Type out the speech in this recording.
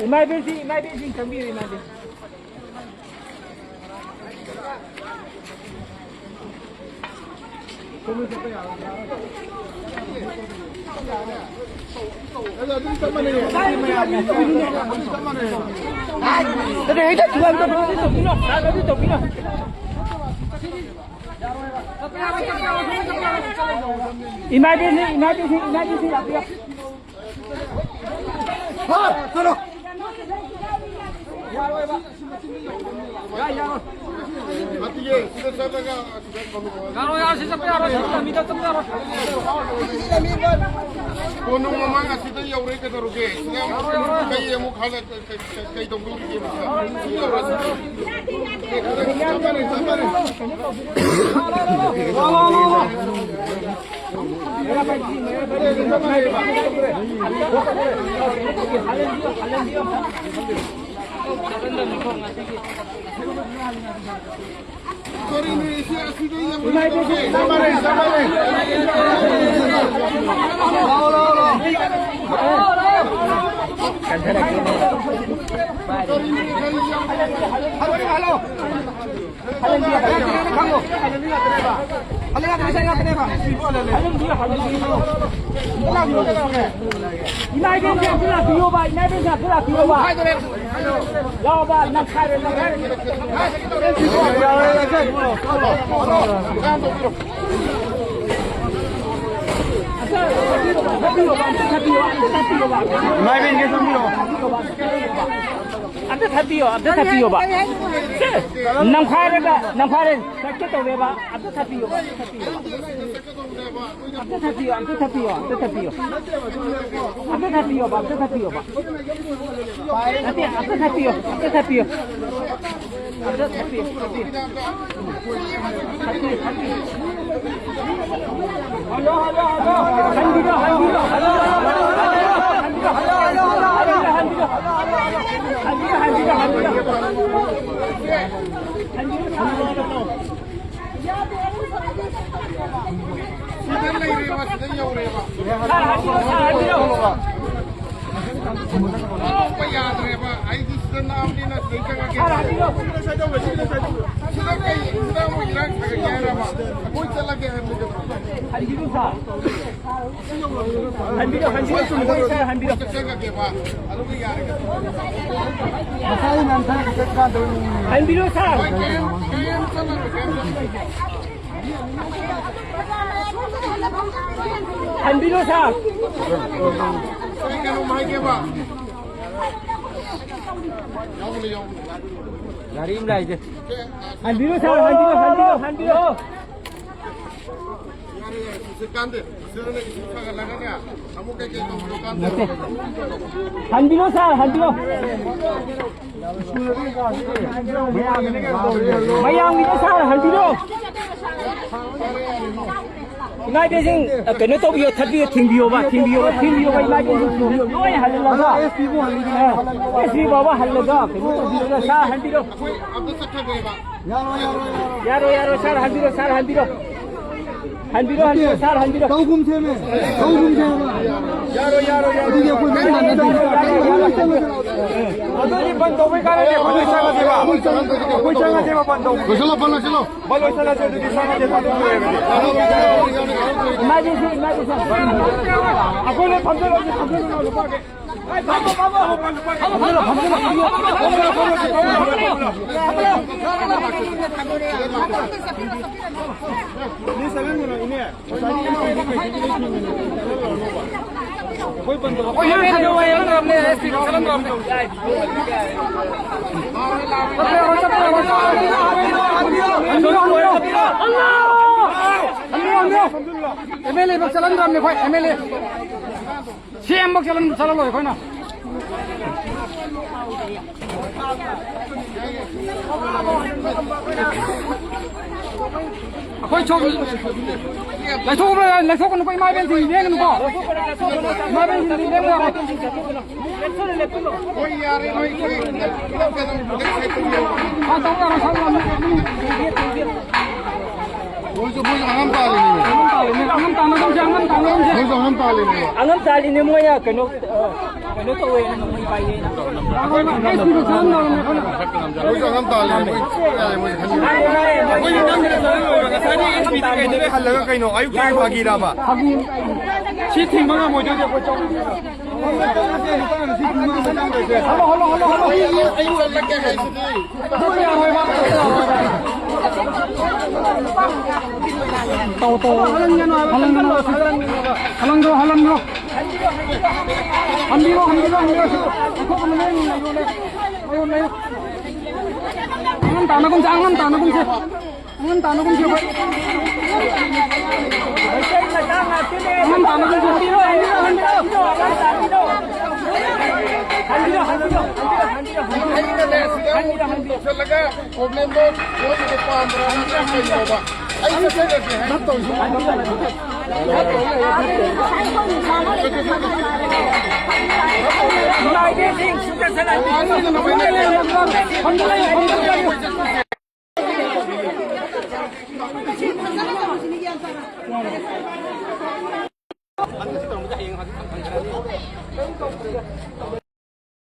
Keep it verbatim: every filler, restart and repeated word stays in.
ꯏꯃꯥ ꯏꯕꯦꯟꯁꯤ, ꯏꯃꯥ ꯏꯕꯦꯟꯁꯤ ꯆꯪꯕꯤꯌꯨ, ꯏꯃꯥ ꯏꯕꯦꯟ꯫ ꯏꯃꯥ ꯏꯕꯦꯟꯁꯤ, ꯏꯃꯥ ꯏꯕꯦꯟꯁꯤ, ꯏꯃꯥ ꯏꯕꯦꯟꯁꯤ ꯂꯥꯛꯄꯤꯌꯨ꯫ ꯌꯥꯔꯣꯏ, ꯌꯥꯔꯣꯏ, ꯁꯤ ꯆꯠꯄ ꯌꯥꯔꯣꯏ, ꯁꯤ ꯂꯝꯕꯤꯗ ꯆꯠꯄ ꯌꯥꯔꯣꯏ꯫ ꯀꯣꯅꯨꯡ ꯃꯃꯥꯡ ꯑꯁꯤꯗ ꯌꯧꯔꯦ, ꯀꯩꯗꯧꯔꯒꯦ? ꯁꯤꯗ ꯑꯃꯨꯛ ꯀꯩ ꯑꯃꯨꯛ ꯍꯜꯂꯛ-, ꯀꯩ, ꯀꯩ, ꯀꯩ ꯇꯧꯗꯧꯔꯤꯒꯦ? ꯁꯤ ꯌꯧꯔꯁꯤ꯫ ꯆꯞ ꯃꯥꯟꯅꯩ, ꯆꯞ ꯃꯥꯟꯅꯩ꯫ ꯏꯃꯥ ꯏꯕꯦꯟꯁꯦ ꯑꯝꯇ ꯂꯥꯛꯄꯤꯌꯣꯕ, ꯏꯃꯥ ꯏꯕꯦꯟꯁꯦ ꯑꯝꯇ ꯂꯥꯛꯄꯤꯌꯣꯕ꯫ ꯂꯥꯛꯑꯣꯕ, ꯅꯪꯈꯥꯏꯔꯣ, ꯅꯪꯈꯥꯏꯔꯣ꯫ ꯊꯠꯄꯤꯌꯣꯕ, ꯑꯝꯇ ꯊꯠꯄꯤꯌꯣꯕ, ꯑꯝꯇ ꯊꯠꯄꯤꯌꯣꯕ꯫ ꯏꯃꯥ ꯏꯕꯦꯟꯒꯤ ꯆꯪꯕꯤꯔꯣ꯫ ꯑꯝꯇ ꯊꯠꯄꯤꯌꯣ, ꯑꯝꯇ ꯊꯠꯄꯤꯌꯣꯕ꯫ ꯁꯦ, ꯅꯝꯈꯥꯏꯔꯒ, ꯅꯝꯈꯥꯏꯔꯦ, ꯆꯠꯀꯦ ꯇꯧꯔꯦꯕ꯫ ꯑꯝꯇ ꯊꯠꯄꯤꯌꯣꯕ, ꯑꯝꯇ ꯊꯠꯄꯤꯌꯣꯕ꯫ ꯑꯝꯇ ꯊꯠꯄꯤꯌꯣ, ꯑꯝꯇ ꯊꯠꯄꯤꯌꯣ, ꯑꯝꯇ ꯊꯠꯄꯤꯌꯣ꯫ ꯑꯝꯇ ꯊꯠꯄꯤꯌꯣꯕ, ꯑꯝꯇ ꯊꯠꯄꯤꯌꯣꯕ꯫ ꯅꯠꯇꯦ, ꯑꯝꯇ ꯊꯠꯄꯤꯌꯣ, ꯑꯝꯇ ꯊꯠꯄꯤꯌꯣ꯫ ꯑꯝꯇ ꯊꯠꯄꯤꯌꯣ, ꯊꯠꯄꯤꯌꯣ꯫ ꯊꯠꯄꯤꯌꯣ, ꯊꯠꯄꯤꯌꯣ꯫ ꯍꯜꯂꯣ, ꯍꯜꯂꯣ, ꯍꯜꯂꯣ꯫ ꯍꯟꯕꯤꯔꯣ, ꯍꯟꯕꯤꯔꯣ꯫ ꯍꯜꯂꯣ, ꯍꯜꯂꯣ, ꯍꯜꯂꯣ꯫ ꯍꯟꯕꯤꯔꯣ, ꯍꯜꯂꯣ, ꯍꯜꯂꯣ, ꯍꯜꯂꯣ꯫ ꯍꯟꯕꯤꯔꯣ, ꯍꯟꯕꯤꯔꯣ, ꯍꯟꯕꯤꯔꯣ꯫ ꯍꯟꯕꯤꯔꯣ, ꯍꯟꯕꯤꯔꯣ꯫ ꯁꯤꯗ ꯌꯧꯔꯦꯕ꯫ ꯁꯥꯔ, ꯍꯥꯏꯕꯤꯔꯣ, ꯁꯥꯔ, ꯍꯥꯏꯕꯤꯔꯣ꯫ ꯂꯧꯕ ꯌꯥꯗ꯭ꯔꯦꯕ꯫ ꯑꯩꯗꯤ ꯁꯤꯗ ꯅꯥꯕꯅꯤꯅ ꯁꯤꯗꯩ ꯆꯪꯉꯛꯀꯦ꯫ ꯁꯥꯔ, ꯍꯥꯏꯕꯤꯔꯣ꯫ ꯁꯤꯗ ꯀꯩ, ꯁꯤꯗ ꯑꯃꯨꯛ ꯏꯔꯥꯡ ꯁꯥꯒꯠꯀꯦ ꯍꯥꯏꯔꯕ? ꯑꯩꯈꯣꯏ ꯆꯠꯂꯒꯦ ꯍꯥꯏꯕꯅꯤ ꯀꯩꯅꯣ꯫ ꯍꯥꯏꯕꯤꯔꯣ, ꯁꯥꯔ꯫ ꯍꯟꯕꯤꯔꯣ, ꯍꯟꯕꯤꯔꯣ, ꯍꯟꯕꯤꯔꯣ, ꯁꯥꯔ, ꯍꯟꯕꯤꯔꯣ꯫ ꯆꯠꯆꯒꯦꯕ꯫ ꯑꯗꯨꯒ ꯌꯥꯔꯦ꯫ ꯍꯟꯕꯤꯔꯣ, ꯁꯥꯔ꯫ ꯍꯣꯏ, ꯀꯩꯝ, ꯀꯩꯝ ꯆꯠꯂꯔꯣꯏ, ꯀꯩꯝ ꯆꯠꯂꯔꯣꯏ꯫ ꯍꯟꯕꯤꯔꯣ, ꯁꯥꯔ꯫ ꯑꯩ ꯀꯩꯅꯣꯝ ꯍꯥꯏꯒꯦꯕ꯫ ꯌꯥꯎꯕꯅꯦ, ꯌꯥꯎꯕꯅꯦ꯫ ꯒꯥꯔꯤ ꯑꯃ ꯂꯥꯛꯏꯁꯦ꯫ ꯍꯟꯕꯤꯔꯣ, ꯁꯥꯔ, ꯍꯟꯕꯤꯔꯣ, ꯍꯟꯕꯤꯔꯣ, ꯍꯟꯕꯤꯔꯣ꯫ ꯌꯥꯔꯦ, ꯌꯥꯔꯦ, ꯁꯤꯁꯦ ꯀꯥꯟꯗꯦ꯫ ꯁꯤꯗꯅꯦ ꯏꯁꯤꯡ ꯁꯥꯒꯠꯂꯒꯅꯦ, ꯑꯃꯨꯛ ꯀꯩꯀꯩ ꯇꯧꯕꯗꯣ ꯀꯥꯟꯗꯦ꯫ ꯅꯠꯇꯦ꯫ ꯍꯟꯕꯤꯔꯣ, ꯁꯥꯔ, ꯍꯟꯕꯤꯔꯣ꯫ ꯃꯌꯥꯝꯒꯤꯅꯦ, ꯁꯥꯔ, ꯍꯟꯕꯤꯔꯣ꯫ ꯏꯃꯥ ꯏꯕꯦꯁꯤꯡ, ꯀꯩꯅꯣ ꯇꯧꯕꯤꯌꯣ, ꯊꯠꯄꯤꯌꯣ, ꯊꯤꯡꯕꯤꯌꯣꯕ, ꯊꯤꯡꯕꯤꯌꯣꯕ, ꯊꯤꯡꯕꯤꯌꯣꯕ, ꯏꯃꯥ ꯏꯕꯦꯁꯤꯡ ꯊꯤꯡꯕꯤꯌꯣ, ꯂꯣꯏ ꯍꯜꯍꯜꯂꯒ꯫ ꯑꯦꯁ ꯄꯤ ꯐꯥꯎ ꯍꯜꯂꯒ ꯍꯜꯂꯒ ꯍꯜꯂꯒ ꯁꯥꯔ, ꯍꯟꯕꯤꯔꯣ꯫ ꯑꯩꯈꯣꯏ ꯑꯝꯇ ꯆꯠꯊꯈ꯭ꯔꯦꯕ꯫ ꯌꯥꯔꯣꯏ, ꯌꯥꯔꯣꯏ, ꯌꯥꯔꯣꯏ꯫ ꯌꯥꯔꯣꯏ, ꯌꯥꯔꯣꯏ, ꯁꯥꯔ, ꯍꯟꯕꯤꯔꯣ, ꯁꯥꯔ, ꯍꯟꯕꯤꯔꯣ꯫ ꯍꯟꯕꯤꯔꯣ, ꯍꯟꯕꯤꯔꯣ, ꯁꯥꯔ, ꯍꯟꯕꯤꯔꯣ꯫ ꯇꯧꯒꯨꯝꯁꯦꯃꯦ, ꯇꯧꯒꯨꯝꯁꯦꯕ꯫ ꯌꯥꯔꯣꯏ, ꯌꯥꯔꯣꯏ, ꯌꯥꯔꯣꯏ꯫ ꯑꯗꯨꯗꯤ ꯑꯩꯈꯣꯏ ꯃꯔꯤ ꯃꯥꯟꯅꯗꯦ꯫ ꯑꯗꯨꯗꯤ ꯕꯟ ꯇꯧꯕꯩ ꯀꯥꯟꯅꯗꯦ, ꯑꯩꯈꯣꯏ ꯂꯣꯏ ꯆꯪꯉꯁꯦꯕ꯫ ꯑꯩꯈꯣꯏ ꯆꯪꯉꯁꯦꯕ ꯕꯟ ꯇꯧꯕ꯫ ꯂꯣꯏꯁꯤꯜꯂꯣ, ꯕꯟ ꯂꯣꯏꯁꯤꯜꯂꯣ꯫ ꯕꯟ ꯂꯣꯏꯁꯤꯜꯂꯁꯦ, ꯑꯗꯨꯗꯤ ꯆꯪꯉꯁꯦ, ꯕꯟ ꯇꯧꯕ ꯂꯣꯏꯔꯒꯗꯤ꯫ Emergency, emergency. ꯑꯩꯈꯣꯏ ꯂꯣꯏ ꯐꯝꯖꯤꯜꯂꯁꯦ, ꯐꯝꯖꯤꯜꯂꯣ, ꯂꯨꯄꯥꯒꯤ꯫ ꯑꯦꯝ ꯑꯦꯜ ꯑꯦ ꯐꯥꯎ ꯆꯠꯍꯟꯗ꯭ꯔꯕꯅꯦ ꯑꯩꯈꯣꯏ, ꯑꯦꯝ ꯑꯦꯜ ꯑꯦ꯫ ꯁꯤ ꯑꯃꯐꯥꯎ ꯆꯠꯍꯟ-, ꯆꯠꯍꯜꯂꯣꯏ ꯑꯩꯈꯣꯏꯅ꯫ ꯑꯩꯈꯣꯏ ꯁꯣꯝ ꯂꯩꯊꯣꯛꯎꯕ-, ꯂꯩꯊꯣꯛꯀꯅꯨꯀꯣ, ꯏꯃꯥ ꯏꯕꯦꯟꯁꯤꯡ ꯂꯦꯡꯒꯅꯨꯀꯣ꯫ ꯏꯃꯥ ꯏꯕꯦꯟꯁꯤꯡꯗꯤ ꯂꯦꯡꯕ ꯌꯥꯔꯣꯏ꯫ ꯍꯣꯏ, ꯌꯥꯔꯦ, ꯅꯣꯏ, ꯅꯣꯏ, ꯅꯣꯏ, ꯅꯣꯏ, ꯀꯩꯅꯣ, ꯅꯣꯏ ꯁꯥꯏꯠ ꯇꯧꯕꯤꯔꯣ꯫ ꯍꯥꯟꯅ ꯇꯧ ꯌꯥꯔꯣꯏ, ꯁꯥꯏꯠ ꯇꯧ ꯌꯥꯔꯣꯏ꯫ ꯃꯣꯏꯁꯨ, ꯃꯣꯏꯁꯨ ꯑꯉꯥꯡ ꯄꯥꯜꯂꯤꯅꯦ꯫ ꯑꯉꯥꯡ ꯄꯥꯜꯂꯤꯅꯦ, ꯑꯉꯥꯡ ꯇꯥꯟꯅꯗꯧꯁꯦ ꯑꯉꯥꯡ ꯑꯉꯝ ꯇꯥꯜꯂꯤꯅꯦ ꯃꯣꯏꯅ ꯀꯩꯅꯣ, ꯑ, ꯀꯩꯅꯣ ꯇꯧꯋꯦꯅ ꯅꯣꯡꯃꯩ ꯄꯥꯏꯌꯦꯅ꯫ ꯑꯩꯈꯣꯏꯁꯨ ꯑꯉꯝ ꯇꯥꯜꯂꯤ, ꯑꯩꯈꯣꯏ ꯌꯥꯔꯦ, ꯃꯣꯏ ꯈꯟꯕꯤꯔꯦ꯫ ꯑꯩꯈꯣꯏꯁꯨ ꯅꯝꯗꯅ ꯆꯠꯂꯨꯔꯣꯏꯕ, ꯉꯁꯥꯏꯗꯒꯤ ꯑꯦꯁ ꯄꯤꯗ ꯀꯩꯗ ꯂꯣꯏ ꯍꯜꯂꯒ ꯀꯩꯅꯣ, ꯑꯌꯨꯛꯀꯤ ꯐꯥꯒꯤꯔꯕ? ꯁꯤ ꯊꯤꯡꯕ ꯉꯝꯃꯣꯏꯗꯣꯏꯗꯤ ꯑꯩꯈꯣꯏ ꯆꯪꯉꯣꯏ꯫ ꯍꯜꯂꯣ, ꯍꯜꯂꯣ, ꯍꯜꯂꯣ, ꯍꯜꯂꯣ꯫ ꯑꯩ ꯆꯠꯂꯒꯦ ꯍꯥꯏꯁꯤꯗꯤ꯫ ꯇꯧ, ꯇꯧ꯫ ꯍꯜꯍꯟꯒꯅꯨ ꯍꯥꯏꯕ, ꯍꯜꯍꯟꯒꯅꯨ ꯍꯥꯏꯕ꯫ ꯍꯜꯍꯟꯒꯅꯨ, ꯍꯜꯍꯟꯒꯅꯨ꯫ ꯍꯟꯕꯤꯔꯣ, ꯍꯟꯕꯤꯔꯣ, ꯍꯟꯕꯤꯔꯣ꯫ ꯑꯩꯈꯣꯏ ꯂꯩꯌꯨ, ꯂꯩꯌꯨ, ꯂꯩꯌꯨ꯫ ꯑꯉꯝ ꯇꯥꯅꯒꯨꯝꯁꯦ, ꯑꯉꯝ ꯇꯥꯅꯒꯨꯝꯁꯦ꯫ ꯑꯉꯝ ꯇꯥꯅꯒꯨꯝꯁꯦ ꯑꯩꯈꯣꯏ꯫ ꯑꯉꯝ ꯇꯥꯅꯒꯨꯝꯁꯦ꯫ ꯍꯟꯕꯤꯔꯣ, ꯍꯟꯕꯤꯔꯣ, ꯍꯟꯕꯤꯔꯣ꯫ ꯑꯩꯅꯅꯦ ꯁꯤꯗ ꯑꯃꯨꯛ ꯇꯧꯁꯜꯂꯒ ꯄ꯭ꯔꯣꯕ꯭ꯂꯦꯝꯗꯣ ꯌꯣꯠꯁꯤꯗ ꯄꯥꯝꯕ꯭ꯔꯥ ꯅꯠꯇ꯭ꯔꯒ ꯀꯩꯅꯣꯕ? ꯑꯩ ꯆꯠꯆꯔꯒꯦ ꯍꯥꯏꯅ ꯇꯧꯔꯤꯁꯤ꯫